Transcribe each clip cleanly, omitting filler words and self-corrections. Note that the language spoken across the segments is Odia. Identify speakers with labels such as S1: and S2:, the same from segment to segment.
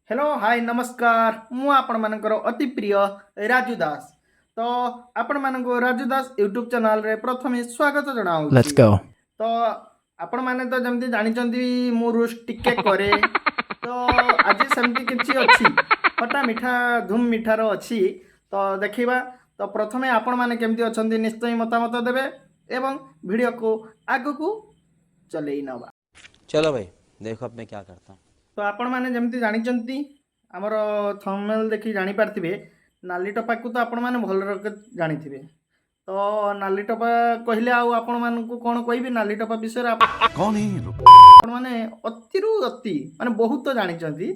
S1: ହ୍ୟାଲୋ, ହାଇ, ନମସ୍କାର। ମୁଁ ଆପଣମାନଙ୍କର ଅତି ପ୍ରିୟ ରାଜୁ ଦାସ। ତ ଆପଣମାନଙ୍କୁ ରାଜୁ ଦାସ ୟୁଟ୍ୟୁବ୍ ଚ୍ୟାନେଲରେ ପ୍ରଥମେ ସ୍ୱାଗତ ଜଣାଉଛି।
S2: Let's go.
S1: ତ ଆପଣମାନେ ତ ଯେମିତି ଜାଣିଛନ୍ତି, ମୁଁ ରୋଷ୍ଟ ଟିକେ କରେ। ତ ଆଜି ସେମିତି କିଛି ଅଛି, ଖଟା ମିଠା ଧୁମ୍ ମିଠାର ଅଛି, ତ ଦେଖିବା। ତ ପ୍ରଥମେ ଆପଣମାନେ କେମିତି ଅଛନ୍ତି, ନିଶ୍ଚୟ ମତାମତ ଦେବେ ଏବଂ ଭିଡ଼ିଓକୁ ଆଗକୁ ଚଲେଇ ନେବା।
S3: चलो भाई, देखो अब मैं क्या करता हूँ।
S1: ତ ଆପଣମାନେ ଯେମିତି ଜାଣିଛନ୍ତି, ଆମର ଥମ୍ବନେଲ୍ ଦେଖି ଜାଣିପାରିଥିବେ, ନାଲି ଟପାକୁ ତ ଆପଣମାନେ ଭଲ ରକମ ଜାଣିଥିବେ। ତ ନାଲି ଟପା କହିଲେ ଆଉ ଆପଣମାନଙ୍କୁ କ'ଣ କହିବି ନାଲି ଟପା ବିଷୟରେ?
S4: कौन है ये लोग?
S1: ଆପଣମାନେ ଅତିରୁ ଅତି ମାନେ ବହୁତ ଜାଣିଛନ୍ତି।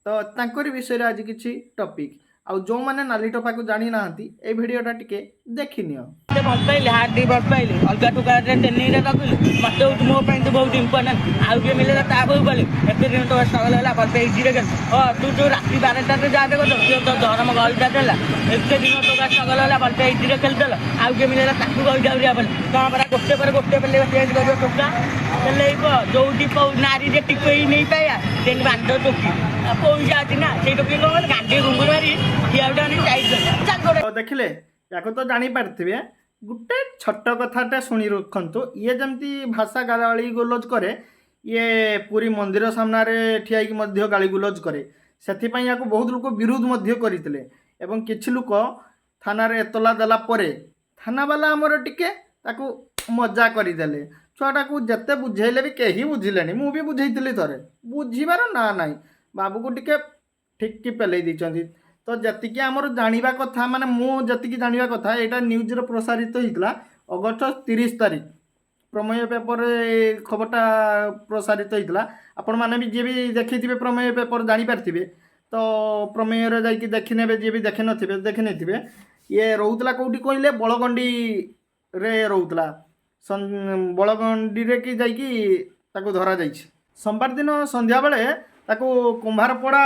S1: ତ ତାଙ୍କରି ବିଷୟରେ ଆଜି କିଛି ଟପିକ୍। ଆଉ ଯେଉଁମାନେ ନାଲି ଟପାକୁ ଜାଣିନାହାନ୍ତି, ଏଇ ଭିଡ଼ିଓଟା ଟିକେ ଦେଖିନିଅ।
S5: ମତେ ଭଲ ପାଇଲି, ହାର୍ଟ ଦେଇ ଭଲ ପାଇଲି, ଅଲଗା ଟୋକାରେ ଟ୍ରେନିଂରେ ରଖିଲି। ମତେ ହଉଛି ମୋ ପାଇଁ ତ ବହୁତ ଇମ୍ପୋର୍ଟାଣ୍ଟ। ଆଉ କିଏ ମିଳିଲା ତା ପାଖକୁ ଗଲି। ଏତେ ଦିନ ତ ଷ୍ଟ୍ରଗଲ୍ ହେଲା, ଭଲ ପାଇ ଇଜିରେ ଗଲି। ହଁ, ତୁ ଯୋଉ ରାତି 12ଟାରେ ଯାହା ଦେଖ ତ ଧରମ ଗଳିଟା ଦେଲା। ଏତେ ଦିନ ଟୋକା ଷ୍ଟ୍ରଗଲ୍ ହେଲା, ଭଲ ପାଇ ଇଜିରେ ଖେଳିଦେଲ। ଆଉ କିଏ ମିଳିଲା ତାକୁ ଗଳି ବୋଲି ତମ ପରା ଗୋଟେ ପରେ ଗୋଟେ ପେଲେ ଚେଞ୍ଜ କରିବ। ଟୋକା ଚଲେଇବ ଯୋଉଠି ନାରୀରେ ଟିକେ ନେଇପାଇବା, ସେମିତି ବାନ୍ଧ ଟୋକି। ଆଉ ପଇସା ଅଛି ନା, ସେଇ ଟୋକି କଣ କଲେ ଗାଣ୍ଡି ଘୁଙ୍ଗୁର ମାରି ଠିଆ ଗୋଟେ ଆଣି ଟାଇଟ୍ ଚାଲ ଗୋଟେ।
S1: ତ ଦେଖିଲେ, ୟାକୁ ତ ଜାଣିପାରିଥିବେ। ଗୋଟେ ଛୋଟ କଥାଟେ ଶୁଣି ରଖନ୍ତୁ। ଇଏ ଯେମିତି ଭାଷା ଗାଳି ଗୁଲଜ କରେ, ଇଏ ପୁରୀ ମନ୍ଦିର ସାମ୍ନାରେ ଠିଆ ହେଇକି ମଧ୍ୟ ଗାଳି ଗୁଲଜ କରେ। ସେଥିପାଇଁ ୟାକୁ ବହୁତ ଲୋକ ବିରୋଧ ମଧ୍ୟ କରିଥିଲେ ଏବଂ କିଛି ଲୋକ ଥାନାରେ ଏତଲା ଦେଲା ପରେ ଥାନାବାଲା ଆମର ଟିକେ ତାକୁ ମଜା କରିଦେଲେ। ଛୁଆଟାକୁ ଯେତେ ବୁଝେଇଲେ ବି କେହି ବୁଝିଲେନି। ମୁଁ ବି ବୁଝେଇଥିଲି ଥରେ, ବୁଝିବାର ନା ନାହିଁ। ବାବୁକୁ ଟିକେ ଠିକ୍ ପେଲେଇ ଦେଇଛନ୍ତି। ତ ଯେତିକି ଆମର ଜାଣିବା କଥା, ମାନେ ମୁଁ ଯେତିକି ଜାଣିବା କଥା, ଏଇଟା ନ୍ୟୁଜ୍ରେ ପ୍ରସାରିତ ହେଇଥିଲା ଅଗଷ୍ଟ 30 ତାରିଖ। ପ୍ରମେୟ ପେପରରେ ଏ ଖବରଟା ପ୍ରସାରିତ ହେଇଥିଲା। ଆପଣମାନେ ବି ଯିଏ ବି ଦେଖିଥିବେ ପ୍ରମେୟ ପେପର, ଜାଣିପାରିଥିବେ। ତ ପ୍ରମେୟରେ ଯାଇକି ଦେଖିନେବେ, ଯିଏ ବି ଦେଖିନଥିବେ ଦେଖିନେଇଥିବେ। ଇଏ ରହୁଥିଲା କେଉଁଠି କହିଲେ ବଳଗଣ୍ଡିରେ ରହୁଥିଲା। ବଳଗଣ୍ଡିରେ କି ଯାଇକି ତାକୁ ଧରାଯାଇଛି। ସୋମବାର ଦିନ ସନ୍ଧ୍ୟାବେଳେ ତାକୁ କୁମ୍ଭାରପଡ଼ା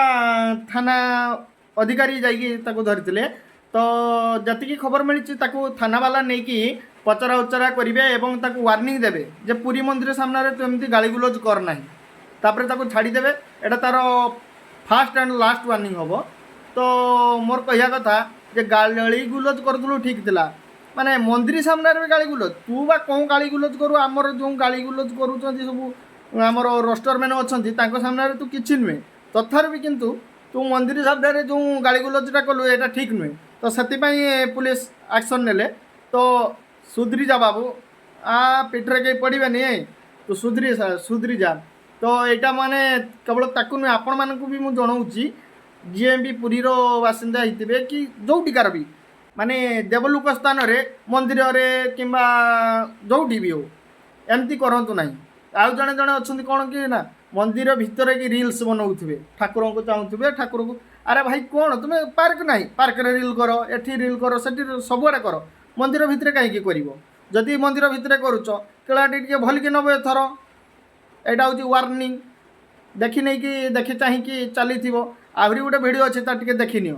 S1: ଥାନା ଅଧିକାରୀ ଯାଇକି ତାକୁ ଧରିଥିଲେ। ତ ଯେତିକି ଖବର ମିଳିଛି, ତାକୁ ଥାନାବାଲା ନେଇକି ପଚରା ଉଚରା କରିବେ ଏବଂ ତାକୁ ୱାର୍ଣ୍ଣିଂ ଦେବେ ଯେ ପୁରୀ ମନ୍ଦିର ସାମ୍ନାରେ ତୁ ଏମିତି ଗାଳିଗୁଲଜ କର ନାହିଁ। ତାପରେ ତାକୁ ଛାଡ଼ିଦେବେ। ଏଇଟା ତାର ଫାଷ୍ଟ ଆଣ୍ଡ ଲାଷ୍ଟ ୱାର୍ଣ୍ଣିଂ ହେବ। ତ ମୋର କହିବା କଥା ଯେ ଗାଳି ଗୁଲଜ କରୁଥିଲୁ, ଠିକ୍ ଥିଲା, ମାନେ ମନ୍ଦିର ସାମ୍ନାରେ ବି ଗାଳି ଗୁଲଜ? ତୁ ବା କେଉଁ ଗାଳି ଗୁଲଜ କରୁ? ଆମର ଯେଉଁ ଗାଳି ଗୁଲଜ କରୁଛନ୍ତି ସବୁ ଆମର ରୋଷ୍ଟର ମାନେ ଅଛନ୍ତି, ତାଙ୍କ ସାମ୍ନାରେ ତୁ କିଛି ନୁହେଁ। ତଥାପି କିନ୍ତୁ ତୁ ମନ୍ଦିର ସାମ୍ନାରେ ଯେଉଁ ଗାଳି ଗୁଲଜଟା କଲୁ, ଏଇଟା ଠିକ୍ ନୁହେଁ। ତ ସେଥିପାଇଁ ପୁଲିସ ଆକ୍ସନ୍ ନେଲେ। ତ ସୁଧରି ଯା ବାବୁ, ଆ ପିଠିରେ କେହି ପଡ଼ିବେନି। ତୁ ସୁଧରି ସୁଧରି ଯା। ତ ଏଇଟା ମାନେ କେବଳ ତାକୁ ନୁହେଁ, ଆପଣମାନଙ୍କୁ ବି ମୁଁ ଜଣାଉଛି, ଯିଏ ବି ପୁରୀର ବାସିନ୍ଦା ହେଇଥିବେ କି ଯେଉଁଠିକାର ବି, ମାନେ ଦେବଲୋକ ସ୍ଥାନରେ, ମନ୍ଦିରରେ କିମ୍ବା ଯେଉଁଠି ବି ହଉ, ଏମିତି କରନ୍ତୁ ନାହିଁ। ଆଉ ଜଣେ ଜଣେ ଅଛନ୍ତି କ'ଣ କି ନା ମନ୍ଦିର ଭିତରେ କି ରିଲ୍ସ ବନଉଥିବେ, ଠାକୁରଙ୍କୁ ଚାହୁଁଥିବେ, ଠାକୁରଙ୍କୁ। ଆରେ ଭାଇ, କ'ଣ ତୁମେ ପାର୍କ ନାହିଁ? ପାର୍କରେ ରିଲ୍ କର, ଏଠି ରିଲ୍ କର, ସେଠି ସବୁଆଡ଼େ କର, ମନ୍ଦିର ଭିତରେ କାହିଁକି କରିବ? ଯଦି ମନ୍ଦିର ଭିତରେ କରୁଛ, କେଳାଟି ଟିକେ ଭଲିକି ନେବ ଏଥର। ଏଇଟା ହେଉଛି ୱାର୍ଣ୍ଣିଂ। ଦେଖି ନେଇକି, ଦେଖି ଚାହିଁକି ଚାଲିଥିବ। ଆହୁରି ଗୋଟେ ଭିଡ଼ିଓ ଅଛି, ତା ଟିକେ ଦେଖିନିଅ।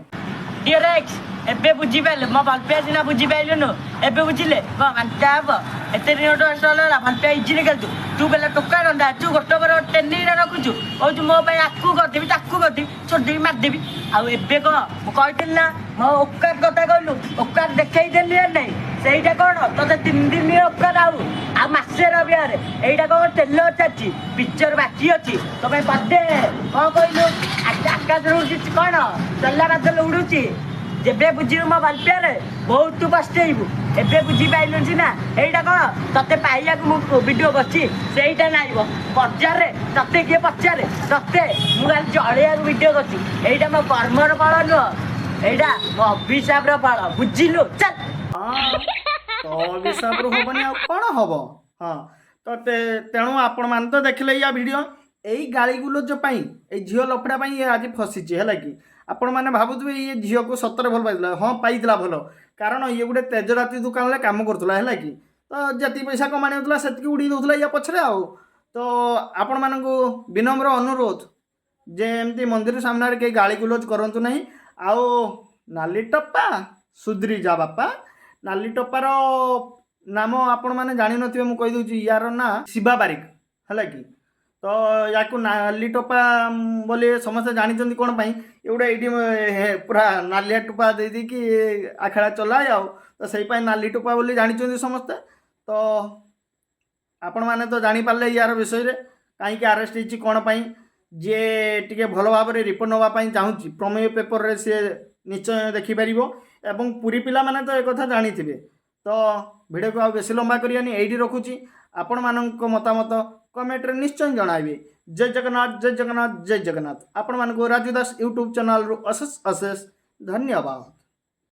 S5: ଡିଅର ଏକ୍ସ, ଏବେ ବୁଝିପାରିଲେ ମୋ ଭଲ ପାଇବା ସିନା ବୁଝିପାରିଲୁନୁ, ଏବେ ବୁଝିଲେ କଣ ବାନ୍ତା ହବ? ଏତେ ଦିନ ହେଲା, ଭଲ ପାଇବା ଇଜିରେ ଖେଳୁଛୁ। ତୁ ବେଲେ ଟୋକା ରନ୍ଧା, ତୁ ଗୋଟେ ପରେ ଟ୍ରେନିଂରେ ରଖୁଛୁ, କହୁଛୁ ମୋ ପାଇଁ ଆକୁ କରିଦେବି, ତାକୁ କରିଦେବି, ଛୋଡ଼ିଦେବି, ମାରିଦେବି। ଆଉ ଏବେ କଣ ମୁଁ କହିଥିଲି ନା, ମୋ ଓକାତ କଥା କହିଲୁ, ଓକାତ ଦେଖେଇ ଦେଲି ନା ନାଇଁ? ସେଇଟା କଣ ତୋତେ 3 ଦିନ ଓକାତ, ଆଉ ଆଉ ମାସେ ରବିବାରେ। ଏଇଟା କଣ ତେଲ ଚାଲିଛି, ପିକ୍ଚର ବାକି ଅଛି ତୋ ପାଇଁ ପଦେ। କଣ କହିଲୁ, ଆକାଶରେ ଉଡୁଛି କଣ ଚଲା ବାଦଲ ଉଡୁଛି। ଯେବେ ବୁଝିବୁ ମୋ ଭଲ ପାଇବାରେ ବହୁତ ତୁ ପସ୍ତେଇବୁ। ଏବେ ବୁଝିପାରିଲୁ ସିନା। ଏଇଟା କଣ ତତେ ପାଇବାକୁ ମୁଁ ଭିଡ଼ିଓ କରିଛି, ସେଇଟା ନାଇବ ବଜାରରେ ତତେ କିଏ ପଚାରେ? ତତେ ମୁଁ ଖାଲି ଚଳେଇବାକୁ ଭିଡ଼ିଓ କରିଛି। ଏଇଟା ମୋ କର୍ମର ଫଳ ନୁହଁ, ଏଇଟା ମୋ ଅଭିଶାପର ଫଳ, ବୁଝିଲୁ? ଚାଲ।
S1: ହଁ, ତ ଅଭିଶାପରୁ ହବନି ଆଉ କ'ଣ ହବ? ହଁ, ତ ତେଣୁ ଆପଣମାନେ ତ ଦେଖିଲେ ୟା ଭିଡ଼ିଓ। ଏଇ ଗାଳି ଗୁଲଜ ପାଇଁ, ଏଇ ଝିଅ ଲଫଡ଼ା ପାଇଁ ଇଏ ଆଜି ଫସିଛି, ହେଲା କି? ଆପଣମାନେ ଭାବୁଥିବେ ଇଏ ଝିଅକୁ ସତରେ ଭଲ ପାଇଥିଲା। ହଁ, ପାଇଥିଲା ଭଲ, କାରଣ ଇଏ ଗୋଟେ ତେଜରାତି ଦୋକାନରେ କାମ କରୁଥିଲା, ହେଲା କି? ତ ଯେତିକି ପଇସା କମାଣି ହେଉଥିଲା, ସେତିକି ଉଡ଼େଇ ଦେଉଥିଲା ୟା ପଛରେ। ଆଉ ତ ଆପଣମାନଙ୍କୁ ବିନମ୍ର ଅନୁରୋଧ ଯେ ଏମିତି ମନ୍ଦିର ସାମ୍ନାରେ କେହି ଗାଳି ଗୁଲଜ କରନ୍ତୁ ନାହିଁ। ଆଉ ନାଲି ଟପା, ସୁଧରି ଯା ବାପା। ନାଲି ଟପାର ନାମ ଆପଣମାନେ ଜାଣିନଥିବେ, ମୁଁ କହିଦେଉଛି। ୟାର ନାଁ ଶିବା ବାରିକ, ହେଲା କି? ତ ୟାକୁ ନାଲି ଟୋପା ବୋଲି ସମସ୍ତେ ଜାଣିଛନ୍ତି। କ'ଣ ପାଇଁ? ଏଗୁଡ଼ା ଏଇଠି ପୁରା ନାଲିଆ ଟୋପା ଦେଇ ଦେଇକି ଆଖଡ଼ା ଚଲାଏ ଆଉ ତ ସେଇ ପାଇଁ ନାଲି ଟୋପା ବୋଲି ଜାଣିଛନ୍ତି ସମସ୍ତେ। ତ ଆପଣମାନେ ତ ଜାଣିପାରିଲେ ୟାର ବିଷୟରେ, କାହିଁକି ଆରେଷ୍ଟ ହେଇଛି, କ'ଣ ପାଇଁ। ଯିଏ ଟିକେ ଭଲ ଭାବରେ ରିପୋର୍ଟ ନେବା ପାଇଁ ଚାହୁଁଛି, ପ୍ରମେୟ ପେପରରେ ସିଏ ନିଶ୍ଚୟ ଦେଖିପାରିବ ଏବଂ ପୁରୀ ପିଲାମାନେ ତ ଏକଥା ଜାଣିଥିବେ। ତ ଭିଡ଼ିଓକୁ ଆଉ ବେଶୀ ଲମ୍ବା କରିବାନି, ଏଇଠି ରଖୁଛି। ଆପଣମାନଙ୍କ ମତାମତ କମେଣ୍ଟରେ ନିଶ୍ଚୟ ଜଣାଇବେ। ଜୟ ଜଗନ୍ନାଥ, ଜୟ ଜଗନ୍ନାଥ, ଜୟ ଜଗନ୍ନାଥ। ଆପଣମାନଙ୍କୁ ରାଜୁ ଦାସ ୟୁଟ୍ୟୁବ୍ ଚ୍ୟାନେଲରୁ ଅଶେଷ ଅଶେଷ ଧନ୍ୟବାଦ।